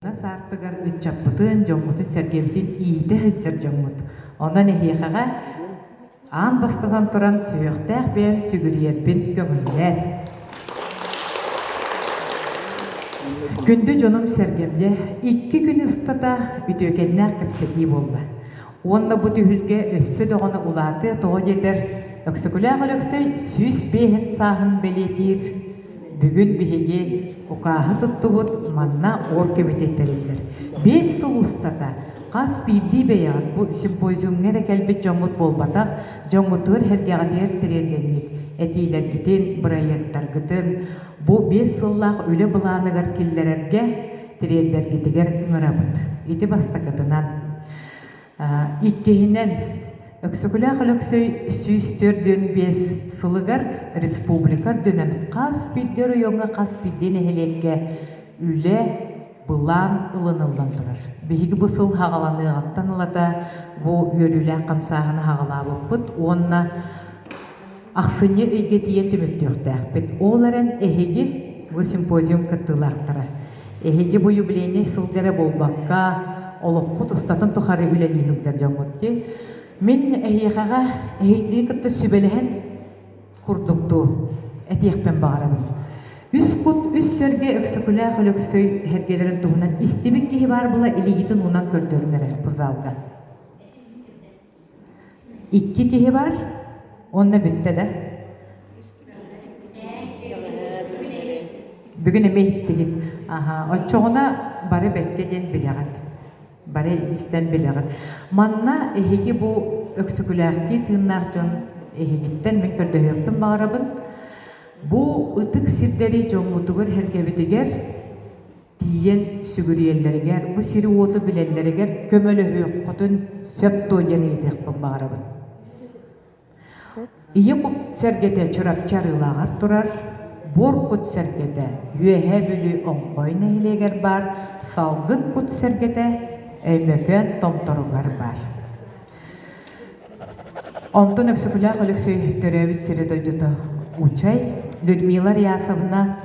Саартыгар ыччаппытын, дьоммутун-сэргэбитин иитэ сылдьар дьоммут. Онон эһиэхэҕэ аан бастатан туран сүһүөхтээх бэйэм сүгүрүйэрбин көҥүллээн. Күндү дьонум-сэргэм, дьэ, икки күн устата үтүөкэннээх кэпсэтии буолла. Уонна бу түһүлгэ өссө даҕаны улаатыа тоҕо диэтэр, Өксөкүлээх Өлөксөй 105 сааһын бэлиэтиир Бүгүн биһиги укааһы туттубут манна оргкомитет тэриллэр. 5 сыл устата хас биирдии бэйэҕит бу симпозиумҥа эрэ кэлбит дьоммут буолбатах, дьоҥҥутугар-сэргэҕитигэр тириэрдэммит этиилэргитин, бырайыактаргытын бу 5 сыллаах үлэ былааныгар киллэрэргэ тириэрдэргитигэр ыҥырабыт. Ити бастакытынан. Иккиһинэн, Өксөкүлээх Өлөксөй 145 сылыгар республика үрдүнэн хас биирдии оройуоҥҥа, хас биирдии нэһилиэккэ үлэ, былаан ылыныллан турар. Биһиги бу сыл хаҕаланыаҕыттан ылата бу үөрүүлээх хамсааһыны хаҕалаабыппыт уонна Ахсынньы ыйга тиийэн түмүктүөхтээхпит. Ол эрэн эһиги бу симпозиум кыттыылаахтара. Эһиги бу юбилейнай сылга эрэ буолбакка, олоххут устатын тухары үлэлии сылдьар дьоҥҥут дии. Мин эһиэхэҕэ эһигини кытта сүбэлэһэн курдук дуу этиэхпин баҕарабын. Үс кут, үс сэргэ Өксөкүлээх Өлөксөй сэргэлэрин туһунан истибит киһи баар була илиигитин уунан көрдөрүн эрэ бу залга. Икки киһи бар, уонна бүттэ да. Бүгүн эмиэ иһиттигит. Аха, оччоҕуна бары бэркэ диэн билэҕит. Бары истэн билэҕит. Манна эһиги бу өксөкүлээхтии тыыннаах дьон эһигиттэн мин көрдөһүөхпүн баҕарабын. Бу ытык сирдэри дьоммутугар-сэргэбитигэр тиийэн сүгүрүйэллэригэр, бу сири-уоту билэллэригэр көмөлөһүөххүтүн сөп дуо диэн ыйытыахпын баҕарабын. Ийэ кут сэргэтэ Чурапчы Арыылааҕар турар, Буор кут сэргэтэ Үөһээ Бүлүү Оҥхой нэһилиэгэр баар, Салгын кут сэргэтэ Өймөкөөн Томторугар баар. Онтон Өксөкүлээх Өлөксөй төрөөбүт сирэ-дойдута Учай, Людмила Рясовна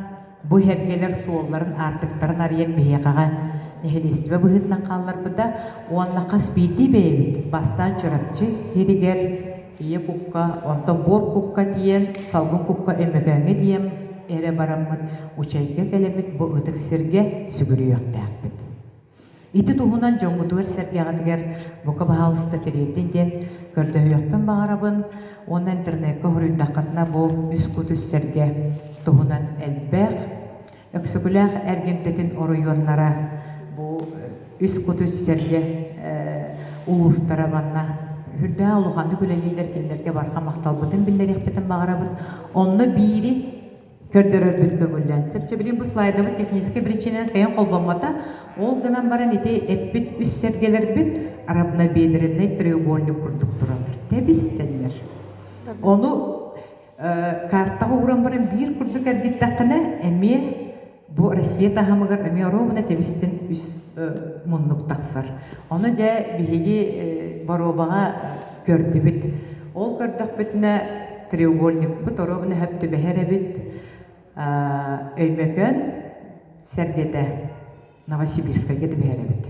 Бу сэргэлэр суолларын, аартыктарын арыйан биһиэхэҕэ нэһилиэстибэ быһыытынан хаалларбыта уонна хас биирдии бэйэбит бастаан Чурапчы сиригэр Ийэ кукка, онтон Буор кукка тиийэн, Салгын кукка Өймөкөөҥҥө тиийэн эрэ бараммыт Учайга кэлэммит бу ытык сиргэ сүгүрүйүөхтээхпит. Ити туһунан дьоҥҥутугар-сэргэҕитигэр бука баһаалыста тириэрдин диэн көрдөһүөхпүн баҕарабын уонна интернеккэ суруйдаххытына бу үс кут үс сэргэ туһунан элбэх Өксөкүлээх эргимтэтин оройуоннара бу үс кут үс сэргэ улуустара манна үрдээх улаханнык үлэлииллэр кинилэргэ барҕа махталбытын биллэриэхпитин баҕарабыт. Онно биири көрдөрөрбүт көҥүллээн. Сөпчө билин бу слайдабыт техническэй причинанан кыайан холбоммото. Ол гынан баран ити эппит үс сэргэлэрбит равнобедренный треугольник курдук тураллар. Тэбистэннэр. Ону картаҕа ууран баран биир курдук эргиттэххинэ эмиэ бу Россия таһымыгар эмиэ оруобуна тэбистэн үс муннук тахсар. Ону дьэ биһиги боруобаҕа көрдүбүт. Ол көрдөхпүтүнэ треугольникпыт оруобуна сөп түбэһэр эбит. Өймөкөөн сэргэтэ Новосибирскайга түбэһэр эбит.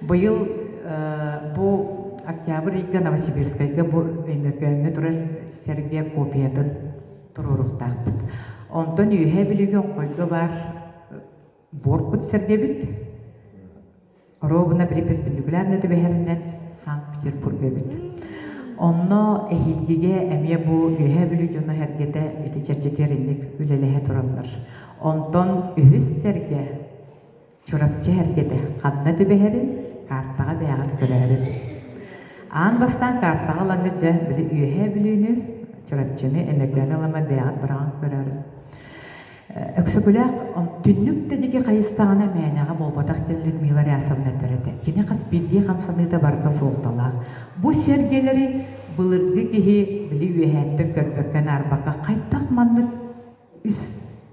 Быйыл бу октябрь ыйга Новосибирскайга бу Өймөкөөҥҥө турар сэргэ копиятын туруоруохтаахпыт. Онтон Үөһээ Бүлүүгэ Оҥхойго баар буоркут сэргэбит оруобуна били перпендикулярно түбэһэринэн Санкт-Петербурга эбит. Онно эһиилгигэ эмиэ бу Үөһээ Бүлүү дьоно сэргэтэ ити чэрчитигэр инник үлэлэһэ тураллар. Онтон үһүс сэргэ Чурапчы сэргэтэ ханна түбэһэрин картаҕа бэйэҕит көрөөрү. Аан бастаан картаҕа ылаҥҥыт дьэ били Үөһээ Бүлүүнү, Чурапчыны, Өймөкөөнү ылама бэйэҕит быраҕан көрөөрү. Өксөкүлээх түннүк да диэки хайыстаҕына мээнэҕэ буолбатах диэн Людмила Рясовна этэр этэ. Кини хас биирдии хамсаныыта барыта суолталаах. Бу сэргэлэри былыргы киһи били үөһээттэн көрбөккө наарбакка хайдах маннык үс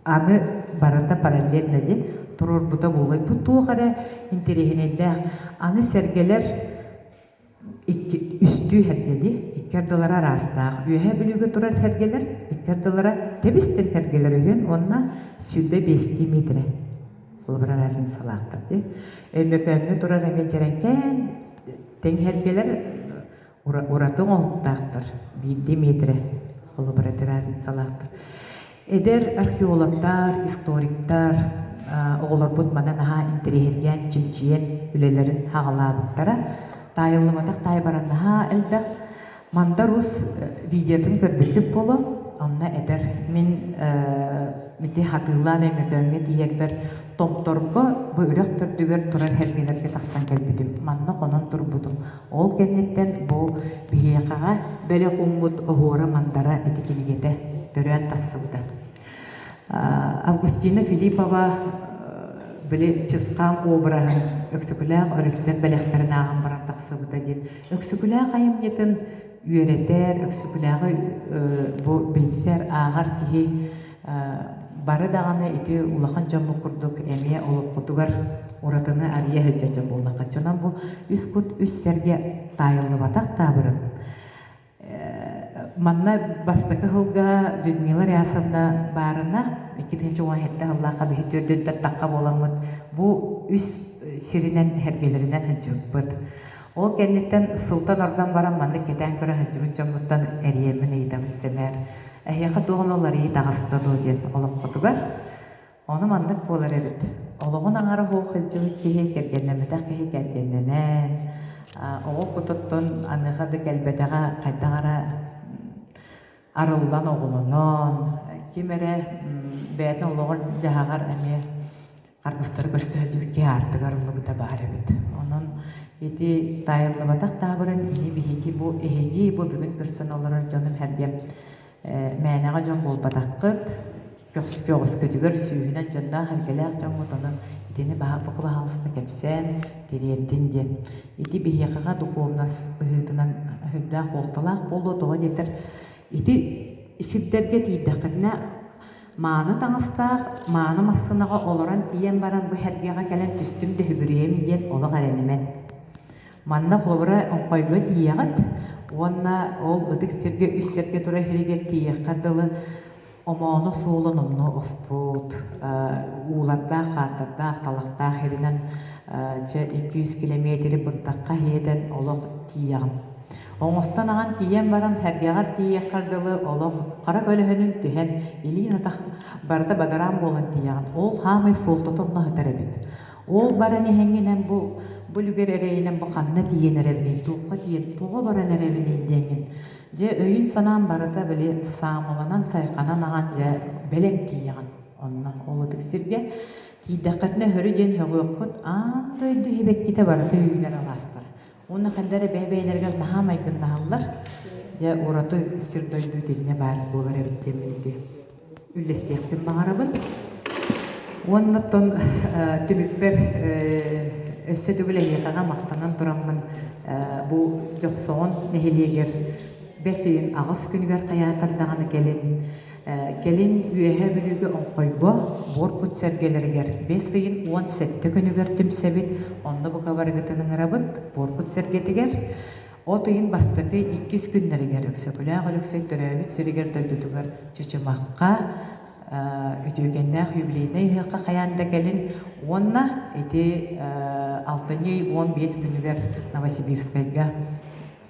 аны барыта параллельно диэн туруорбута буолуой. Бу туох эрэ интэриэһинэйдээх. Аны сэргэлэр икки үстүү сэргэни икки ардылара араастаах. Үөһээ Бүлүүгэ турар сэргэлэр икки ардылара тэбис-тэҥ сэргэлэр үһүөн уонна 25 миэтэрэ. Холобура разницалаахтар дии. Өймөкөөҥҥө турар эмиэ дьэрэкээн тэҥ сэргэлэр ураты оҥоһуктаахтар. Биирдии миэтэрэ холобура разницалаахтар. Эдэр археологтар, историктар оҕолорбут маны наһаа интэриэһиргээн, чинчийэн үлэлэрин хаҕалаабыттара. Таайыллыбатах таайбаран наһаа элбэх. Мандар Уус видеотын көрбүппүт буолуо, онно этэр мин ити хатыылаан Өймөкөөҥҥө тиийэрбэр Томторго бу үрэх төрдүгэр турар сэргэлэргэ тахсан кэлбитим. Манна хонон турбутум. Ол кэнниттэн бу биһиэхэҕэ бэлэх ууммут оһуора мандара ити кинигэтэ төрөөн тахсыбыта. Августина Филиппова били Чысхаан обраһын Өксөкүлээх өрүстэр бэлэхтэрин ааҕан баран тахсыбыта диэн Өксөкүлээх айымньытын үөрэтэр, Өксөкүлээҕи бу билсэр, ааҕар киһи бары даҕаны ити улахан дьоммут курдук эмиэ олоххутугар уратыны арыйа сылдьар дьон буоллаххыт. Онон бу үс кут үс сэргэ таайыллыбатах таабырын. Манна бастакы сылга Людмила Рясовна баарына 2017 сыллаахха биһи түөрдүттэн тахха буоламмыт бу үс сиринэн сэргэлэринэн сылдьыбыппыт. Ол кэнниттэн сылтан ордон баран маннык кэтээн көрө сылдьыбыт дьоммуттан эрийэммин ыйытабын сэмээр эһиэхэ туох эмэ уларыйыы таҕыста дуо диэн олоххутугар. Ону маннык буолар эбит. Олоҕун аҥара суох сылдьыбыт киһи кэргэннэммэтэх киһи кэргэннэнэн, оҕо кутуттан аныаха да кэлбэтэҕэ хайдах эрэ арыллан оҕолонон, ким эрэ бэйэтин олоҕор-дьаһаҕар эмиэ харгыстары көрсө сылдьыбыт киһи аартыга арыллыбыта баар эбит. Онон ити таайыллыбатах таабырын ини биһиги бу эһиги бу бүгүн көрсөн олорор дьонум сэргэм мээнэҕэ дьон буолбатаххыт, көҕүскүтүгэр сүүһүнэн дьонноох эргэлээх дьоҥҥут онон итини баһа баһаалыста кэпсээн тириэрдин диэн. Ити биһиэхэҕэ духовнас быһыытынан сүрдээх суолталаах буолуо тоҕо диэтэр ити сирдэргэ тиийдэххитинэ мааны таҥастаах, мааны массыынаҕа олорон тиийэн баран бу сэргэҕэ кэлэн түстүм да үһүгүрүйэм диэн олох эрэнимэн. Манна холобура оҥхойго тиийэҕит уонна ол ытык сиргэ үс сэргэ турар сиригэр тиийиэххэ дылы омооно суола номнуо оспут, уулардаах, хаардардаах, талахтаах сиринэн чэ 200 килэмиэтири бырдахха иһиэтэн олох тиийэҕин. Оҥостон аҕан тиийэн баран сэргэҕэр тиийиэххэр дылы олох хара көлөһөнүн түһэн илиин-атах барыта бадараан буолан тиийэҕин. Ол хаамай суолтата онно сытар эбит. Ол баран иһэҥҥинэн бу бу үлүгэр эрэйинэн бу ханна тиийэн эрэбиний, туохха тиийэн, тоҕо баран эрэбиний диэҥҥин дьэ өйүн-санаан барыта били саамыланан, сайҕанан аҕан дьэ бэлэм тиийэҕин онно ол ытык сиргэ тиийдэххитинэ өһөрү диэн һөҕүөххүт аан дойду сибэккитэ барыта үүнэр алаастар Уонна хайда эрэ бэйэ-бэйэлэригэр наһаа майгыннаһаллар. Дьэ, ураты сир-дойду итиннэ баар буолар эбит диэммин ити үллэстиэхпин баҕарабын. Уонна оттон түмүкпэр өссө төгүл эһиэхэҕэ махтанан тураммын бу Дьохсоҕон нэһилиэгэр бэс ыйын аҕыс күнүгэр хайаатар даҕаны кэлин Кэлин Үөһээ Бүлүүгэ Оҥхойго буор кут сэргэлэригэр бэс ыйын 17 күнүгэр түмсэбит, онно бука барыгытын ыҥырабыт буор кут сэргэтигэр. От ыйын бастакы иккис күннэригэр Өксөкүлээх Өлөксөй төрөөбүт сиригэр дойдутугар Чычымахха үтүөкэннээх юбилейнай ыһыахха хайаан да кэлин уонна ити алтынньы ый 15 күнүгэр Новосибирскайга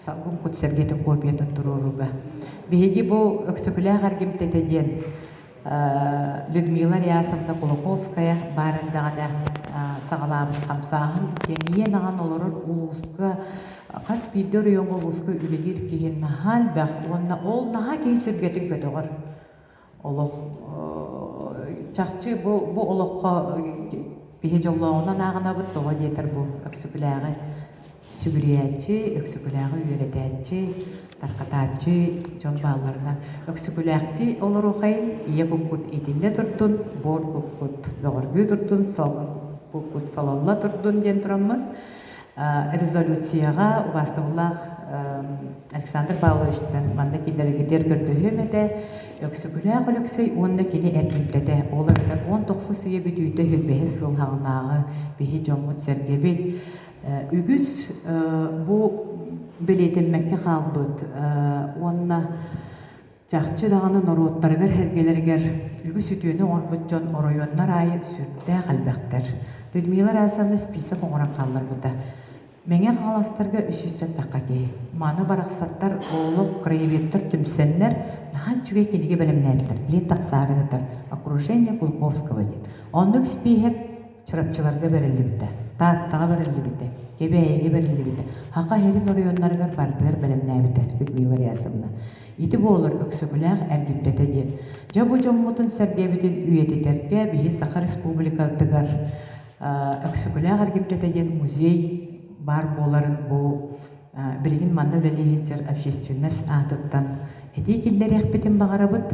Салгын кут сэргэтин копиятын туруорууга. Биһиги бу Өксөкүлээх эргимтэтэ диэн Людмила Рясовна Кулаковская баар эрдэҕинэ саҕалаабыт хамсааһын тэнийэн аҕан олорор улууска хас биирдии оройуоҥҥа улууска үлэлиир киһи наһаа элбэх уонна ол наһаа киһи сүргэтин көтөҕөр. Олох чахчы бу бу олоххо биһи дьоллооҕунан ааҕынабыт тоҕо диэтэр бу Өксөкүлээҕи сүгүрүйээччи, Өксөкүлээҕи үөрэтээччи, тарҕатааччы дьон баалларынан Өксөкүлээхтии олоруохайын, ийэ куккут итиллэ турдун, буор куккут бөҕөргүү турдун, салгын куккут салалла турдун диэн тураммын резолюцияҕа убаастабыллаах Александр Павловичтан манна киллэрэргитигэр көрдөһүөм этэ. Өксөкүлээх Өлөксөй уонна кини эргимтэтэ, ол эбэтэр 19 үйэ бүтүүтэ сүүрбэһис сыл хаҕынааҕы биһи дьоммут-сэргэбит үгүс бу бэлиэтэммэккэ хаалбыт уонна. Чахчы даҕаны норуоттарыгар сэргэлэригэр үгүс үтүөнү оҥорбут дьон оройуоннар аайы сүрдээх элбэхтэр. Людмила Расовна список оҥорон хаалларбыта. Мэҥэ Хаҥаластарга 300 тахха киһи. Маны барахсаттар олох краеведтар түмсэннэр наһаа үчүгэй кинигэ бэлэмнээтилэр. Билин тахсаары сытар «Окружение Кулаковского» диэн. Оннук испииһэк Чурапчыларга бэриллибитэ, Тааттаҕа бэриллибитэ, Кэбээйигэ бэриллибитэ, Саха сирин оройуоннарыгар барытыгар бэлэмнээбитэ Людмила Рясовна. Ити буолар Өксөкүлээх эргимтэтэ диэн. Дьэ бу дьоммутун-сэргэбитин үйэтитэргэ биһи Саха Республикатыгар Өксөкүлээх эргимтэтэ диэн музей баар буоларын бу билигин манна үлэлии сылдьар общественность аатыттан этии киллэриэхпитин баҕарабыт.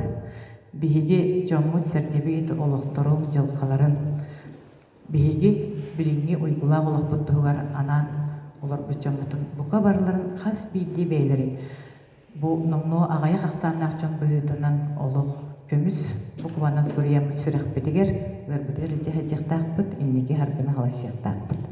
Биһиги дьоммут-сэргэбит олохторун, дьылҕаларын биһиги билиҥҥи уйгулаах олохпут туһугар анаан олорбут дьоммутун бука барыларын хас биирдии бэйэлэрин бу номнуо аҕыйах ахсааннаах дьон быһыытынан олох көмүс букванан суруйаммыт сүрэхпитигэр, ыарбытыгар илдьэ сылдьыахтаахпыт, инники харгыны халайсыахтаахпыт.